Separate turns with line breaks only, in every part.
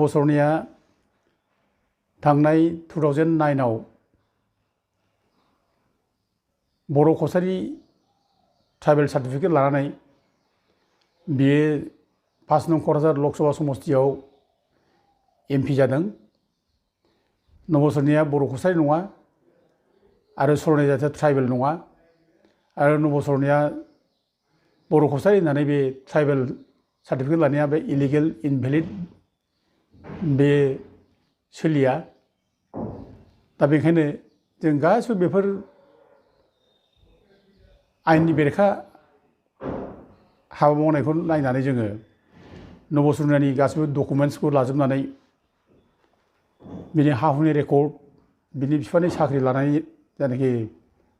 नबसरनिया थांनाय 2009आव बर' Kasari tribal certificate लानानै बियो 5 नं क'क्राझार लकसभा समस्तियाव एमपि जादों। नबसरनिया बर' कसारी नङा आरो सरनाय जाथिया ट्राइबेल नङा आरो नबसरनिया बर' कसारी होननानै बे ट्राइबेल सार्टिफिकेट लानाया बे इलिगेल इनभेलिड बे सोलिया। दा बेखायनो जों गासिबो बेफोर आयेननि बेरेखा हाबा मावनायखौ नायनानै जोङो नबसरनियानि गासिबो डकुमेन्ट्सखौ लाजोबनानै बिनि हा हुनि रेकर्ड, बिनि बिफानि साख्रि लानाय जायनाखि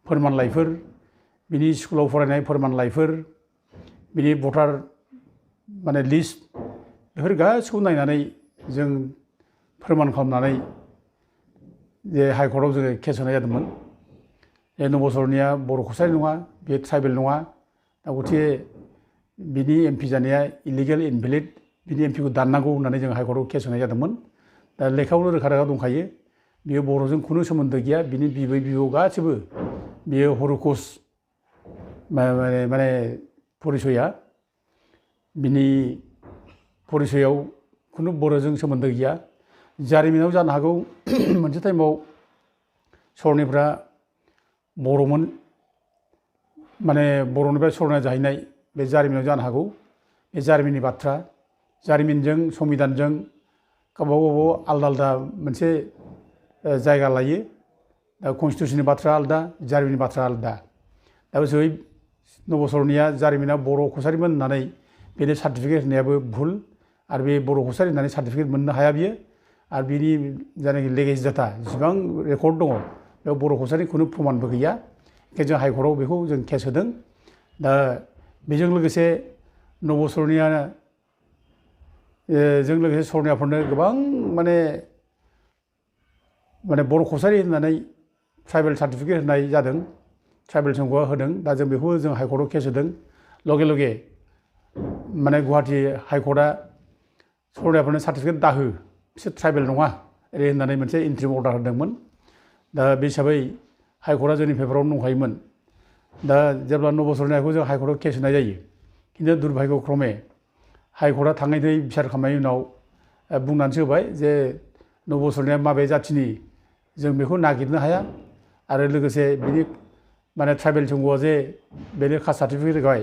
फोरमानलाइफोर, बिनि स्कुलाव फरायनाय फोरमानलाइफोर, बिनि भटार लिस्ट, बेफोर गासिखौबो नायनानै जों फोरमान खालामनानै जे हाइकर्टआव जोङो केस होनाय जादोंमोन। जे नबसरनिया बर' कसारी नङा, बे ट्राइबेल नङा, दा गथिखे बिनि एमपि जानाया इलिगेल इनभेलिड, बिनि एमपिखौ दाननांगौ होननानै जों हाइकर्टआव केस होनाय जादोंमोन। दा लेखायावनो रोखा रोखा दंखायो, बियो बर'जों खुनु सोमोन्दो गैया। बिनि बिबै बिबौ गासिबो बियो हरिकस माने परिचया, बिनि परिचयाव खुनु बर'जों सोमोन्दो गैया। जारिमिनाव जानो हागौ मोनसे टाइमाव सरनिफ्रा बर'मोन, माने बर'निफ्राय सरना जाहैनाय बे जारिमिनाव जानो हागौ। बे जारिमिननि बाथ्रा, जारिमिनजों संबिधानजों गावबागाव आलदा आलदा मोनसे जायगा लायो। दा कनस्टिटिउसननि बाथ्रा आलदा, जारिमिननि बाथ्रा आलदा। दा बे नबसरनिया जारिमिना बर' कसारीमोन होननानै बेनो सार्टिफिकेट होनायाबो भुल, आरो बे बर' कसारी होननानै सार्टिफिकेट मोननो हाया बियो। आरो बिनि जायनाखि लेगेसि डाटा जेसेबां रेकर्ड दङ बेयाव बर' कसारीनि खुनु प्रमानबो गैया। ओंखायनो जों हाइकर्टआव बेखौ जों केस होदों। दा बेजों लोगोसे नबसरनिया जों लोगोसे सरनियाफोरनो गोबां माने बर' कसारी होननानै ट्राइबेल सार्टिफिकेट होनाय जादों, ट्राइबेल संघआ होदों। दा जों बेखौ जों हाइकर्टआव केस होदों। लगे लगे माने गुवाहाटी हाइकर्टआ सरनियाफोरनो सार्टिफिकेट दाहो, बिसोर ट्राइबेल नङा ओरै होननानै मोनसे इन्ट्रिम अर्डार होदोंमोन। दा बे हिसाबै हाइकर्टआ जोंनि फेभरावनो दंखायोमोन। दा जेब्ला नबसरनियाखौ जों हाइकर्टआव केस होनाय जायो, खिन्थु दुर्भाग्य क्रमे हाइकर्टआ थाङै थुङै बिसार खालामनायनि उनाव बुंनानैसो होबाय जे नबसरनिया माबे जाथिनि जों बेखौ नागिरनो हाया, आरो लोगोसे बिनि माने ट्राइबेल संघआ जे बेनो कास्ट सार्टिफिकेट होबाय,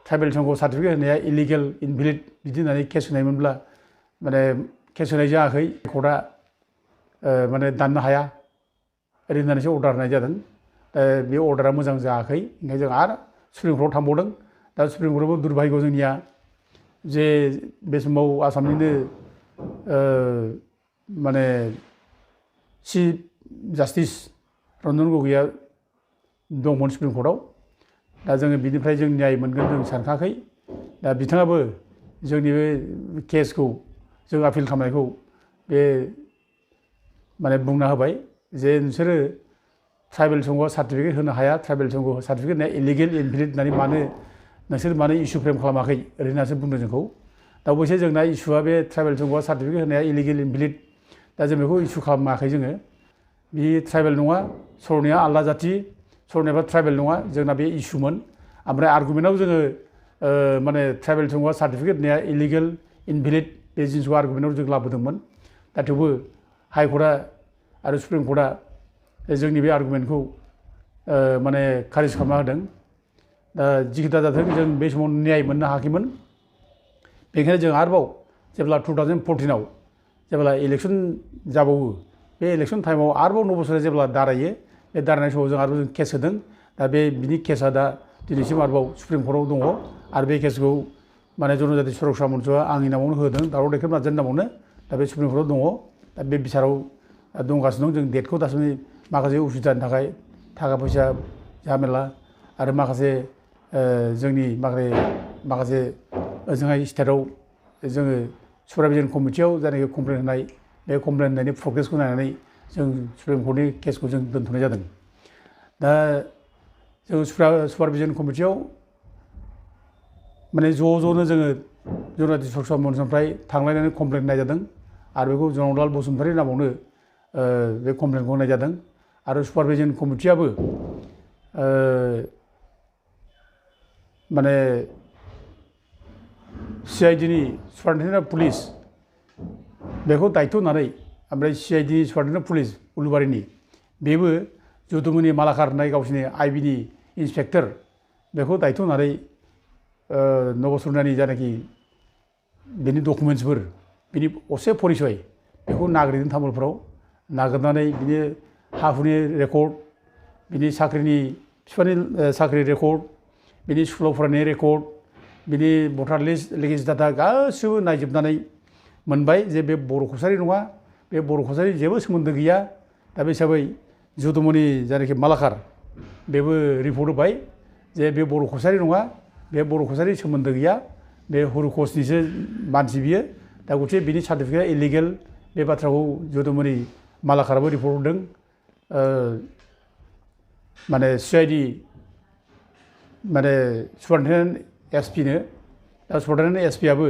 ट्राइबेल संघ सार्टिफिकेट होनाया इलिगेल इनभेलिड बिदि होननानै केस होनायमोनब्ला माने केस होनाय जायाखै, कर्टआ माने दाननो हाया ओरै होननानैसो अर्डार होनाय जादों। बे अर्डारा मोजां जायाखै, ओंखायनो जों आरो सुप्रिम कर्टआव थांबावदों। दा सुप्रिम कर्टआवबो दुर्भाग्य जोंनिया जे बे समाव आसामनिनो माने चिफ जास्टिस रन्जन गगैआ दंमोन सुप्रिम कर्टआव। दा जोङो बिनिफ्राय जों न्याय मोनगोन जों सानखायाखै। दा बिथाङाबो जोंनि बे केसखौ, जों आपिल खालामनायखौ बे माने बुंना होबाय जे नोंसोरो ट्राइबेल संघआ सार्टिफिकेट होनो हाया, ट्राइबेल संघ सार्टिफिकेट होनाया इलिगेल इनभेलिड होननानै नोंसोर मानो इसु फ्रेम खालामाखै ओरै होननासो बुंदों जोंखौ। दा अबयसे जोंना इसुआ बे ट्राइबेल संघआ सार्टिफिकेट होनाया इलिगेल इनभेलिड, दा जों बेखौ इसु खालामाखै जोङो। बे ट्राइबेल नङा, सरनिया आलदा जाथि, सरनियाबा ट्राइबेल नङा, जोंना बे इसुमोन। ओमफ्राय आर्गुमेन्टआव जोङो माने ट्राइबेल संघआ सार्टिफिकेट होनाया इलिगेल इनभेलिड बे जिनिसखौ आर्गुमेन्टआव जों लाबोदोंमोन। दा थेवबो हाइकर्टआ आरो सुप्रिम कर्टआ जोंनि बे आर्गुमेन्टखौ माने खारिज खालामना होदों। दा जिखि दाजाथों जों बे समाव न्याय मोननो हायाखैमोन। बेनिखायनो जों आरोबाव जेब्ला 2014आव जेब्ला इलेक्सन जाबावो, बे इलेक्सन टाइमाव आरोबाव नबसरनिया जेब्ला दारायो, बे दारायनाय समाव जों आरोबाव जों केस होदों। दा बिनि केसआ दा दिनैसिम आरोबाव सुप्रिम कर्टआव दङ। आरो बे केसखौ माने जनजाति सुरक्षा मन्चआ आंनि नामावनो होदों, दावराव दैखेब नार्जारिनि नामावनो। दा बे सुप्रिम कर्टआव दङ। दा बे बिसाराव दंगासिनो दं। जों डेटखौ दासिम माखासे उसुबिदानि थाखाय, थाखा फैसा झामेला आरो माखासे जोंनि माखासे ओजोंहाय स्टेटआव जोङो सुपारभिजन कमिटियाव जायनाखि कमप्लेन होनाय, बे कमप्लेन होनायनि प्रग्रेसखौ नायनानै जों सुप्रिम कर्टनि केसखौ जों दोनथ'नाय जादों। दा जों सुपारभिजन कमिटियाव माने ज'नो जोङो जनजाति सुरक्षा मन्चनिफ्राय थांलायनानै कमप्लेन होनाय जादों। आरो बेखौ जनरलाल बसुमतारी नामावनो बे कमप्लेनखौ होनाय जादों आरो सुपारभिजन कमिटियाबो माने CIDनि सुपारिनटेन्डेन्ट अफ पुलिस बेखौ दायित्व होनानै ओमफ्राय CID सुपारिनटेन्डेन्ट अफ पुलिस उलुबारिनि बेबो जुदुमनि मालाकार होननाय गावसिनि IBनि इन्सपेक्टर बेखौ दायित्व होनानै नबसरनानि जानाखि बेनि डकुमेन्ट्सफोर बिनि असे परिचय बेखौ नागिरदों तामुलपुराव नागिरनानै बिनि हा हुनि रेकर्ड बिनि साख्रिनि बिफानि साख्रि रेकर्ड बिनि स्कुलाव फरायनाय रेकर्ड बिनि भटार लिस्ट लिगेज डाटा गासिबो नायजोबनानै मोनबाय जे बे बर' कसारि नङा बे बर' कसारि जेबो सोमोन्दो गैया दा बे हिसाबै जुदुमनि जायनाखि मालाकार बेबो रिपर्ट होबाय जे बे बर' कसारि नङा बे बर' कसारि सोमोन्दो गैया बे हुरुकसनिसो मानसि बियो दा गथिखे बिनि सार्टिफिकेटआ इलिगेल बे बाथ्राखौ जुदुमनि मालाकाराबो रिपर्ट हरदों माने CID माने सुपारिनटेन्डेन्ट SP नो दा सुपारिनटेन्डेन्ट SP आबो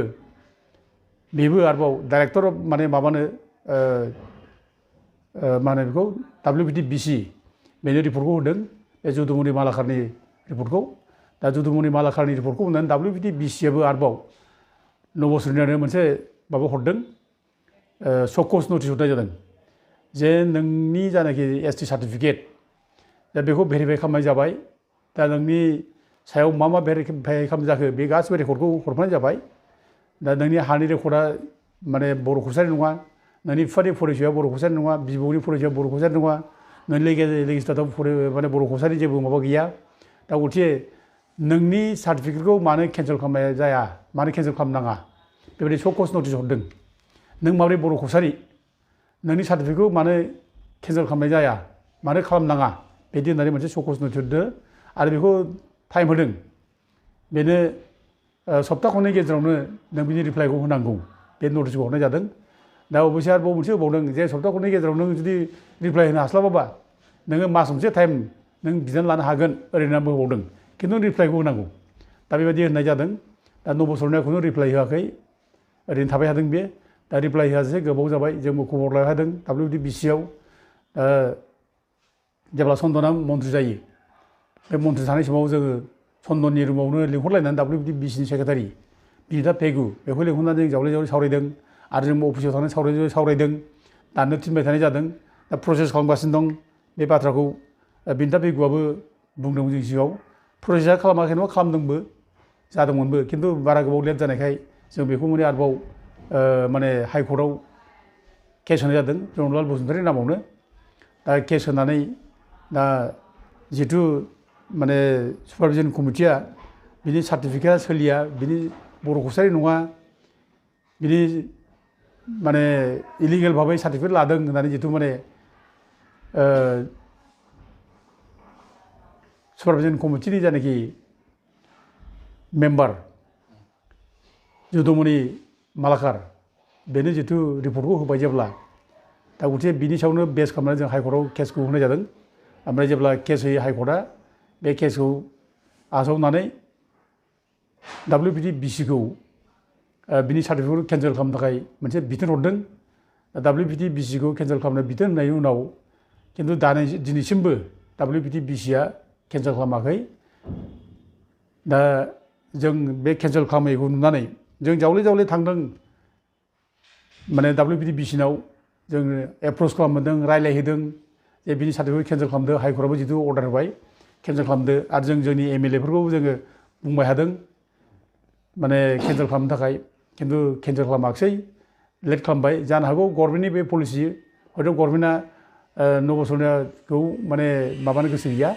बेबो आरोबाव डाइरेक्टर अफ माने माबानो मा होनो बेखौ WPTBC बेनो रिपर्टखौ होदों बे जुदुमनि मालाकारनि रिपर्टखौ दा जुदुमनि मालाकारनि रिपर्टखौ होनानै WPTBC आबो आरोबाव नबसरनायानो मोनसे माबा हरदों सकस नटिस हरनाय जादों जे नोंनि जानाखि ST सार्टिफिकेट दा बेखौ भेरिफाइ खालामनाय जाबाय दा नोंनि सायाव मा मा भेरिफाइ खालामनाय जाखो बे गासिबो रेकर्डखौ हरफानाय जाबाय दा नोंनि हानि रेकर्डआ माने बर' कसारि नङा नोंनि बिफानि परिचयआ बर' कसारि नङा बिबौनि परिचयआ बर' कसारि नङा नोंनि लेजिस्लेटाव माने बर' कसारि जेबो माबा गैया दा गथिखे नोंनि सार्टिफिकेटखौ मानो केन्सेल खालामनाय जाया मानो केन्सेल खालामनाङा बेबायदि सकस नटिस हरदों नों माबोरै बर' कसारि नोंनि सार्टिफिकेटखौ मानो केन्सेल खालामनाय जाया मानो खालामनाङा बिदि होननानै मोनसे सकस नटिस हरदों आरो बेखौ टाइम होदों बेनो सप्ता खननै गेजेरावनो नों बिनि रिप्लाइखौ होनांगौ बे नटिसखौ हरनाय जादों दा अबयसे आरोबाव मोनसे होबावदों जे सप्ता खननै गेजेराव नों जुदि रिप्लाइ होनो हास्लाबाबा नोङो मास मोनसे टाइम नों बिनानै लानो हागोन ओरैनो होबावदों खिन्थु रिप्लाइखौ होनांगौ दा बेबायदि होननाय जादों दा नबसरनाया खुनु रिप्लाइ होआखै ओरैनो थाबाय थादों बे दा रिप्लाइ होआसै गोबाव जाबाय जोंबो खबर लाहैदों WPTBC आव जेब्ला चन्दना मन्थ्रि जायो बे मन्थ्रि थानाय समाव जोङो चन्दननि रुमावनो लिंहरलायनानै WPTBCनि सेक्रेटारि बिदा पेगु बेखौ लिंहरनानै जों जावले सावरायदों आरो जों अफिसाव थांनानै सावरायदों दाननो थिनबाय थानाय जादों दा प्रसेस खालामगासिनो दं बे बाथ्राखौ बिदा पेगुआबो बुंदोंमोन जों सिगाङाव प्रसेसा खालामाखै नङा खालामदोंबो जादोंमोनबो खिन्थु बारा गोबाव लेट जानायखाय जों बेखौ माने आरोबाव माने हाइकर्टआव केस होनाय जादों जनरलाल बसुमतारी नामावनो दा केस होनानै दा जिथु माने सुपारभिजन कमिटिया बिनि सार्टिफिकेटआ सोलिया बिनि बर' कसारि नङा बिनि माने इलिगेल भाबै सार्टिफिकेट लादों होननानै जिथु माने सुपारभिजन कमिटिनि जानाखि मेम्बार जुदुमनि मालाकार बेनो जिथु रिपर्टखौ होबाय जेब्ला दा गथिखे बिनि सायावनो बेस खालामनानै जों हाइकर्टआव केसखौ होनाय जादों ओमफ्राय जेब्ला केस होयो हाइकर्टआ बे केसखौ आजावनानै WPTBCखौ बिनि सार्टिफिकेटखौ केन्सेल खालामनो थाखाय मोनसे बिथोन हरदों WPTBCखौ केन्सेल खालामनो बिथोन होनायनि उनाव खिन्थु दिनैसिमबो WPTBCआ केन्सेल खालामाखै दा जों बे केन्सेल खालामैखौ नुनानै जों जावले थांदों माने WPTBCनाव जों एप्रच खालामदों रायलायहैदों जे बिनि सार्टिफिकेट केन्सेल खालामदो हाइकर्टआबो जिथु अर्डार होबाय केन्सेल खालामदो आरो जोंनि MLA फोरखौबो जोङो बुंबाय थादों माने केन्सेल खालामनो थाखाय खिन्थु केन्सेल खालामाखिसै लेट खालामबाय जानो हागौ गभर्नमेन्टनि बे पलिसि हयथ' गभर्नमेन्टआ नबसरनाखौ माने माबानो गोसो गैया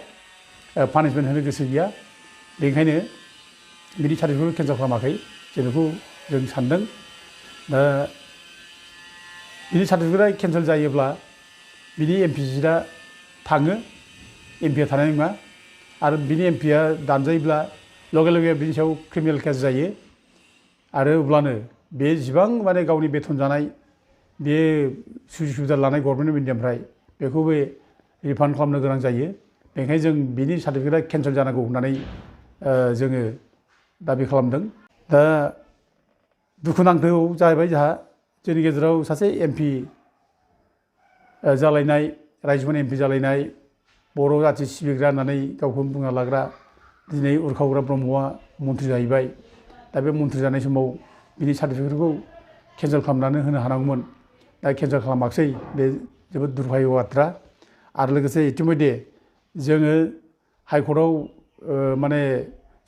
पानिशमेन्ट होनो गोसो गैया बेनिखायनो बिनि सार्टिफिकेटखौ केन्सेल खालामाखै जों बेखौ जों सानदों दा बिनि सार्टिफिकेटआ केन्सेल जायोब्ला बिनि MP सिटआ थाङो MP आ थानाय नङा आरो बिनि MP आ दानजायोब्ला लगे बिनि सायाव क्रिमिनेल केस जायो आरो अब्लानो बे जिबां माने गावनि बेथन जानाय बे सुजुग सुबिदा लानाय गभर्नमेन्ट अफ इन्डियानिफ्राय बेखौबो रिफान्ड खालामनो गोनां जायो बेनिखायनो जों बिनि सार्टिफिकेटआ केन्सेल जानांगौ होननानै जोङो दाबि खालामदों दा दुखुनांथाव जाहैबाय जोंहा जोंनि गेजेराव सासे एमपि जालायनाय रायजोफोरनि एमपि जालायनाय बर' जाथि सिबिग्रा होननानै गावखौनो बुंना लाग्रा दिनै उरखावग्रा ब्रह्मआ मन्थ्रि जाहैबाय। दा बे मन्थ्रि जानाय समाव बिनि सार्टिफिकेटखौ केन्सेल खालामनानै होनो हानांगौमोन। दा केन्सेल खालामाखिसै बे जोबोद दुर्भाग्य बाथ्रा। आरो लोगोसे इतिमध्य जोङो हाइकर्टआव माने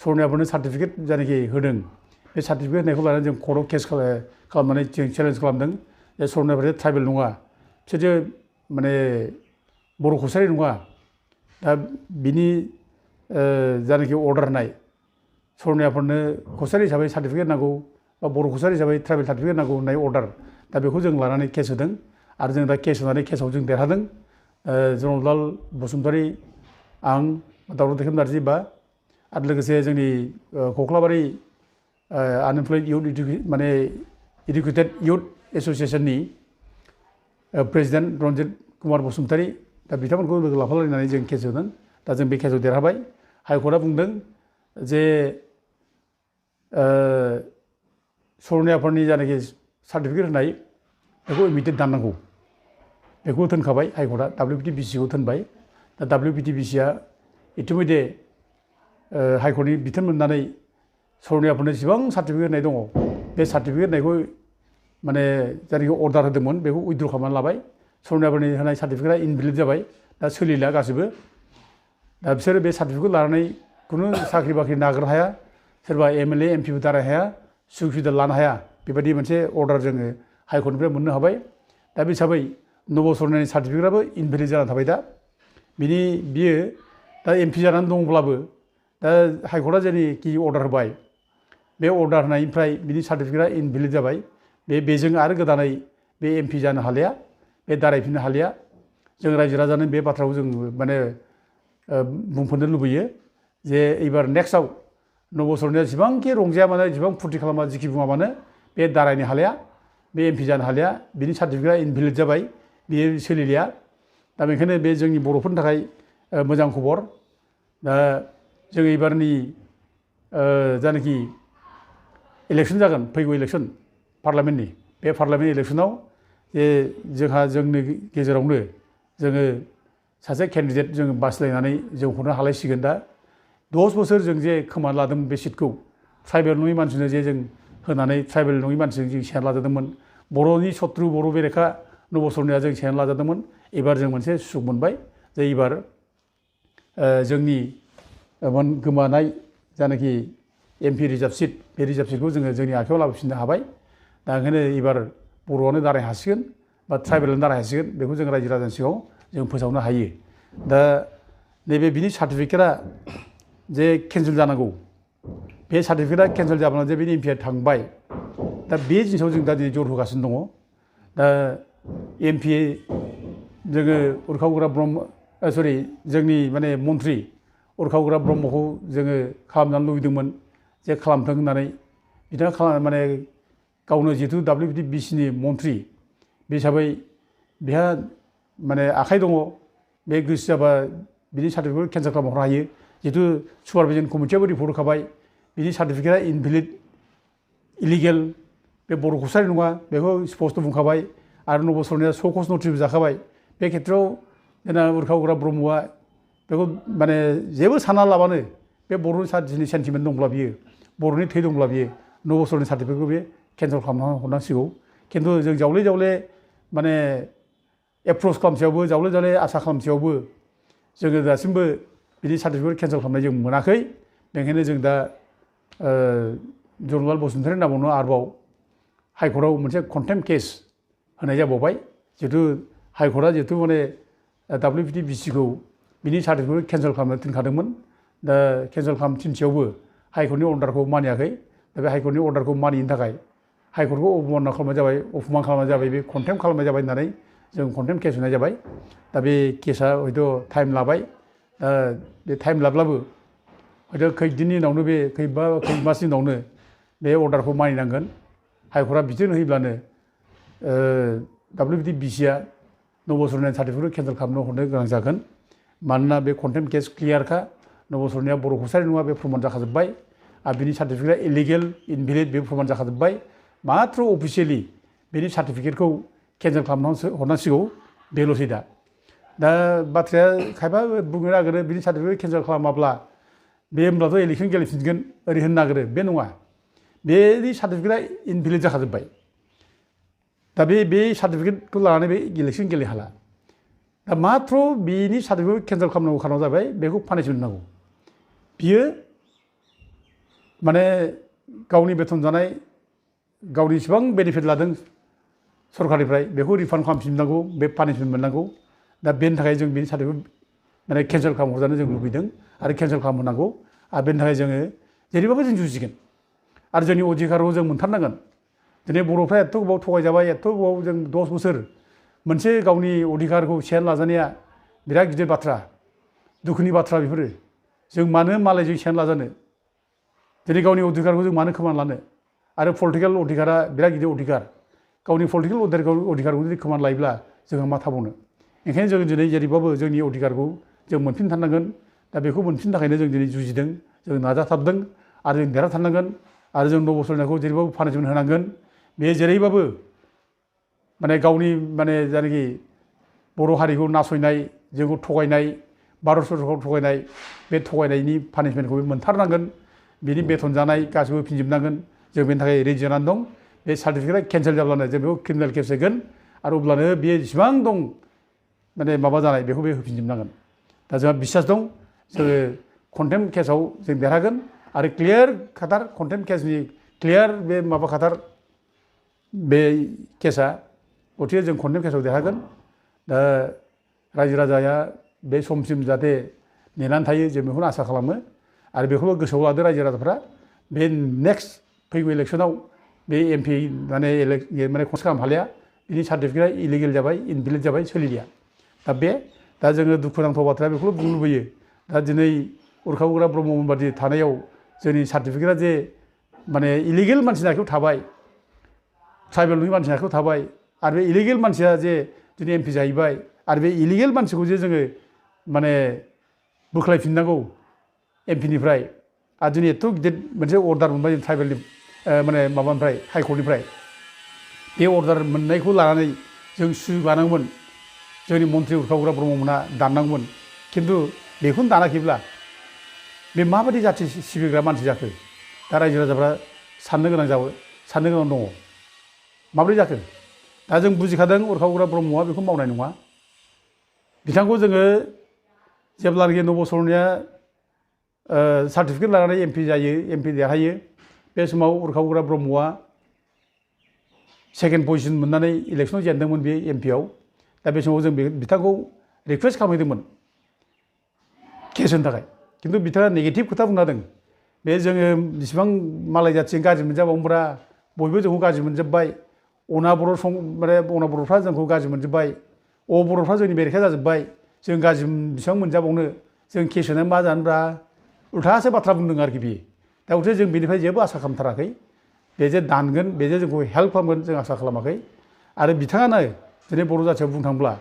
सरनायाफोरनो सार्टिफिकेट जायनाखि होदों बे सार्टिफिकेट होनायखौ लानानै जों कर्टआव केस खालामनानै जों चेलेन्ज खालामदों जे सरनायाफोरा ट्राइबेल नङा, बिसोरो माने बर' कसारि नङा। दा बिनि जायनाखि अर्डार होनाय सरनायाफोरनो कसारि हिसाबै सार्टिफिकेट नांगौ बा बर' कसारि हिसाबै ट्राइबेल सार्टिफिकेट नांगौ होननाय अर्डार, दा बेखौ जों लानानै केस होदों आरो जों दा केस होनानै केसाव जों देरहादों। जनरलाल बसुमतारी, आं, दाउरथ दैखेम नार्जि बा आरो लोगोसे जोंनि कख्लाबारि आनएमप्लयड इयुथ माने इडुकेटेड इयुथ एस'सियेसननि प्रेसिडेन्ट रन्जित कुमार बसुमतारी, दा बिथांमोनखौ लोगो लाफालायनानै जों केस होदों। दा जों बे केसआव देरहाबाय। हाइकर्टआ बुंदों जे सरनायाफोरनि जायनाखि सार्टिफिकेट होनाय बेखौ इमिडियेट दाननांगौ, बेखौ थोनखाबाय हाइकर्टआ, WPTBCखौ थोनबाय। दा WPTBCआ इतिमध्य हाइकर्टनि बिथोन मोननानै सरनायाफोरनो जेसेबां सार्टिफिकेट होनाय दङ बे सार्टिफिकेट होनायखौ माने जायनाखि अर्डार होदोंमोन बेखौ उइथड्र खालामनानै लाबाय। सरनायाफोरनि होनाय सार्टिफिकेटआ इनभेलिड जाबाय, दा सोलिला गासिबो। दा बिसोरो बे सार्टिफिकेटखौ लानानै खुनु साख्रि बाख्रि नागिरनो हाया, सोरबा MLA MPबो दाराय हाया, सुख सुबिदा लानो हाया, बेबायदि मोनसे अर्डार जोङो हाइकर्टनिफ्राय मोननो हाबाय। दा बे हिसाबै नब सरनानि सार्टिफिकेटआबो इनभेलिड जानानै थाबाय। दा बियो दा MP जानानै दंब्लाबो दा हाइकर्टआ जेनोखि अर्डार होबाय बे अर्डार होनायनिफ्राय बिनि सार्टिफिकेटआ इनभेलिड जाबाय। बेजों आरो गोदानै बे MP जानो हालिया, बे दारायफिननो हालिया। जों रायजो राजानो बे बाथ्राखौ जों माने बुंफोरनो लुबैयो जे एबार नेक्स्टआव नब सरनाया जेसेबांखि रंजाया मानो, जेसेबां फुरथि खालामा जिखि बुङा मानो, बे दारायनो हालिया, बे MP जानो हालिया, बिनि सार्टिफिकेटआ इनभेलिड जाबाय, बेयो सोलिलिया। दा बेनिखायनो बे जोंनि बर'फोरनि थाखाय मोजां खबर। दा जों एबारनि जायनाखि इलेक्सन जागोन, फैगौ इलेक्सन पार्लामेन्टनि, बे पार्लामेन्ट इलेक्सनाव जे जोंहा जोंनि गेजेरावनो जोङो सासे केन्डिडेट जों बासिलायनानै जों हरनो हालायसिगोन। दा 10 बोसोर जों जे खोमाना लादोंमोन बे सिटखौ, ट्राइबेल नङि मानसिनो जे जों होनानै ट्राइबेल नङि मानसिजों जों सेना लाजादोंमोन, बर'नि सत्रु बर' बेरेखा नब सरनाया जों सेना लाजादोंमोन। एबार जों मोनसे सुख मोनबाय जे एबार जोंनि गोमानाय जायनाखि MP रिजार्भ सिट, बे रिजार्भ सिटखौ जोङो जोंनि आखायाव लाबोफिननो हाबाय। दा ओंखायनो एबार बर'आनो दाराय हासिगोन बा ट्राइबेलानो दाराय हासिगोन, बेखौ जों रायजो राजानि सिगाङाव जों फोसावनो हायो। दा नैबे बिनि सार्टिफिकेटआ जे केन्सेल जानांगौ, बे सार्टिफिकेटआ केन्सेल जाब्ला जे बिनि MP थांबाय, दा बे जिनिसाव जों दा दिनै जर होगासिनो दङ। दा MP जोङो उरखावग्रा ब्रह्म जोंनि माने मन्थ्रि उरखावग्रा ब्रह्मखौ जोङो खालामजानो लुबैदोंमोन जे खालामथों होननानै। बिथाङा माने गावनो जिहेतु WPTBCनि मन्थ्रि बे हिसाबै बेहा माने आखाइ दङ, बे गोसो जाबा बिनि सार्टिफिकेटखौ केन्सेल खालामहरनो हायो। जिहेतु सुपारभिजन कमिटियाबो रिपर्ट होखाबाय बिनि सार्टिफिकेटआ इनभेलिड, इलिगेल, बे बर' कसारि नङा, बेखौ स्पस्ट बुंखाबाय। आरो नब सरनाया स' कज नटिसबो जाखाबाय। बे खेत्रआव जोंना उरखावग्रा ब्रह्मआ बेखौ माने जेबो सानना लाबानो, बे बर'नि जाथिनि सेन्टिमेन्ट दंब्ला बियो, बर'नि थै दंब्ला बियो नब सरनानि सार्टिफिकेटखौ बे केन्सेल खालामना हरनांसिगौ। खिन्थु जों जावले जावले माने एप्रच खालामसेयावबो, जावले जावले आसा खालामसेयावबो जोङो दासिमबो बिनि सार्टिफिकेट केन्सेल खालामनाय जों मोनाखै। बेनिखायनो जों दा जनरलाल बसुमतारी नामावनो आरोबाव हाइकर्टआव मोनसे कन्टेम्प्ट केस होनाय जाबावबाय। जिहेतु हाइकर्टआ जिहेतु माने WPTBCखौ बिनि सार्टिफिकेट केन्सेल खालामनो थिनखादोंमोन। दा केन्सेल खालामनो थिनसेयावबो हाइकर्टनि अर्डारखौ मानियाखै। दा बे हाइकर्टनि अर्डारखौ मानियैनि थाखाय हाइकर्टखौ अबमानना खालामनाय जाबाय, अपमान खालामनाय जाबाय, बे कन्टेम्प्ट खालामनाय जाबाय होननानै जों कन्टेम्प्ट केस होनाय जाबाय। दा बे केसा हयथ' टाइम लाबाय। दा बे टाइम लाब्लाबो हयथ' खैदिननि उनावनो, बे खै मासनि उनावनो बे अर्डारखौ मानिनांगोन। हाइकर्टआ बिथोन होयोब्लानो WPTBCआ नब सरनानि सार्टिफिकेटखौ केन्सेल खालामनो हरनो गोनां जागोन। मानोना बे कन्टेम्प्ट केस क्लियारखा, नब सरनाया बर' कसारि नङा बे प्रमान जाखाजोब्बाय। आरो बिनि सार्टिफिकेटआ इलिगेल, इनभेलिड बे प्रमान जाखाजोब्बाय। माथ्र' अफिसियेलि बेनि सार्टिफिकेटखौ केन्सेल खालामना हरनांसिगौ बेल'सै दा बाथ्राया खायफा बुंनो नागिरो बिनि सार्टिफिकेट केन्सेल खालामाब्ला बे होमब्लाथ' इलेक्सन गेलेफिनगोन ओरै होननो नागिरो बे नङा बेनि सार्टिफिकेटआ इनभेलिड जाखाजोब्बाय दा बे सार्टिफिकेटखौ लानानै बे इलेक्सन गेलेनो हाला दा माथ्र बेनि सार्टिफिकेट केन्सेल खालामनांगौ खारनाव जाबाय बेखौ पानिशमेन्ट नांगौ बियो माने गावनि बेथन जानाय गावनि इसेबां बेनिफिट लादों सरकारनिफ्राय बेखौ रिफान्ड खालामफिननांगौ बे पानिशमेन्ट मोननांगौ दा बेनि थाखाय जों बेनि सार्टिफिकेट माने केन्सेल खालामहरजानो जों लुबैदों आरो केन्सेल खालामहोनांगौ आरो बेनि थाखाय जोङो जेरैबाबो जों जुजिगोन आरो जोंनि अधिकारखौ जों मोनथारनांगोन दिनै बर'फ्रा एथ' गोबाव थगायजाबाय एथ' गोबाव जों 10 बोसोर मोनसे गावनि अधिकारखौ सेयार लाजानाया बिराद गिदिर बाथ्रा दुखुनि बाथ्रा बेफोरो जों मानो मालायजों सेयार लाजानो दिनै गावनि अधिकारखौ जों मानो खोमाना लानो आरो पलिटिकेल अधिकारा बिराद गिदिर अधिकार गावनि पलिटिकेल अधिकारखौ जुदि खोमाना लायोब्ला जोंहा मा थाबावनो ओंखायनो जों दिनै जेरैबाबो जोंनि अधिकारखौ जों मोनफिनथारनांगोन दा बेखौ मोनफिननो थाखायनो जों दिनै जुजिदों जों नाजाथाबदों आरो जों देरहाथारनांगोन आरो जों 9 बोसोर होनायखौ जेरैबाबो पानिशमेन्ट होनांगोन बे जेरैबाबो माने गावनि माने जायनाखि बर' हारिखौ नासयनाय जोंखौ थगायनाय भारत सरकारखौ थगायनाय बे थगायनायनि पानिशमेन्टखौ मोनथारनांगोन बिनि बेथन जानाय गासिबो फिनजोबनांगोन जों बेनि थाखाय रेडि जानानै दं बे सार्टिफिकेटआ केन्सेल जाब्लानो जों बेखौ क्रिमिनेल केस होगोन आरो अब्लानो बेयो जेसेबां दं माने माबा जानाय बेखौ बे होफिनजोबनांगोन दा जोंहा बिसास दं जोङो कन्टेम्प्ट केसाव जों देरहागोन आरो क्लियार खाथार कन्टेम्प्ट केसनि क्लियार बे माबा खाथार बे केसा गथिखे जों कन्टेम्प्ट केसाव देरहागोन दा रायजो राजाया बे समसिम जाहाथे नेनानै थायो जों बेखौनो आसा खालामो आरो बेखौबो गोसोआव लादो रायजो राजाफ्रा बे नेक्स्ट फैगौ इलेक्सनाव बे एमपि माने खर्स खालामनो हालिया बिनि सार्टिफिकेटआ इलिगेल जाबाय इनभेलिड जाबाय सोलिलिया दा जोङो दुखुनांथाव बाथ्राया बेखौल' बुंनो लुबैयो दा दिनै उरखाव उरग्रा ब्रह्ममोन बादि थानायाव जोंनि सार्टिफिकेटआ जे माने इलिगेल मानसिनि आखायाव थाबाय ट्राइबेल नङि मानसिनि आखायाव थाबाय आरो बे इलिगेल मानसिया जे दिनै एमपि जाहैबाय आरो बे इलिगेल मानसिखौ जे जोङो माने बोख्लायफिननांगौ एमपिनिफ्राय आरो दिनै एथ' गिदिर मोनसे अर्डार मोनबाय जों ट्राइबेलनि माने माबानिफ्राय हाइकर्टनिफ्राय बे अर्डार मोननायखौ लानानै जों सुगानांगौमोन जोंनि मन्थ्रि उरखावग्रा ब्रह्ममोना दाननांगौमोन खिन्थु बेखौनो दानाखैब्ला बे माबायदि जाथि सिबिग्रा मानसि जाखो दा रायजो राजाफ्रा साननो गोनां दङ माब्रै जाखो दा जों बुजिखादों उरखावग्रा ब्रह्मआ बेखौ मावनाय नङा बिथांखौ जोङो जेब्लानाखि 9 बोसोरनिया सार्टिफिकेट लानानै एमपि देरहायो बे समाव उरखावग्रा ब्रह्मआ सेकेन्ड पजिशन मोननानै इलेक्सनाव जेनदोंमोन बे एमपिआव दा बे समाव जों बिथांखौ रिकुवेस्ट खालामहैदोंमोन केस होनो थाखाय खिन्थु बिथाङा नेगेटिभ खोथा बुंना होदों बे जोङो बेसेबां मालाय जाथिजों गाज्रि मोनजाबावोब्रा बयबो जोंखौ गाज्रि मोनजोब्बाय अना बर'फ्रा जोंखौ गाज्रि मोनजोब्बाय बर'फ्रा जोंनि बेरेखा जाजोब्बाय जों गाज्रि बेसेबां मोनजाबावनो जों केस होनानै मा जानोब्रा उल्थासो बाथ्रा बुंदों आरोखि बियो दा गथिखे जों बेनिफ्राय जेबो आसा खालामथाराखै बे जे दानगोन बे जे जोंखौ हेल्प खालामगोन जों आसा खालामाखै आरो बिथाङानो दिनै बर' जाथियाव बुंनो थाङोब्ला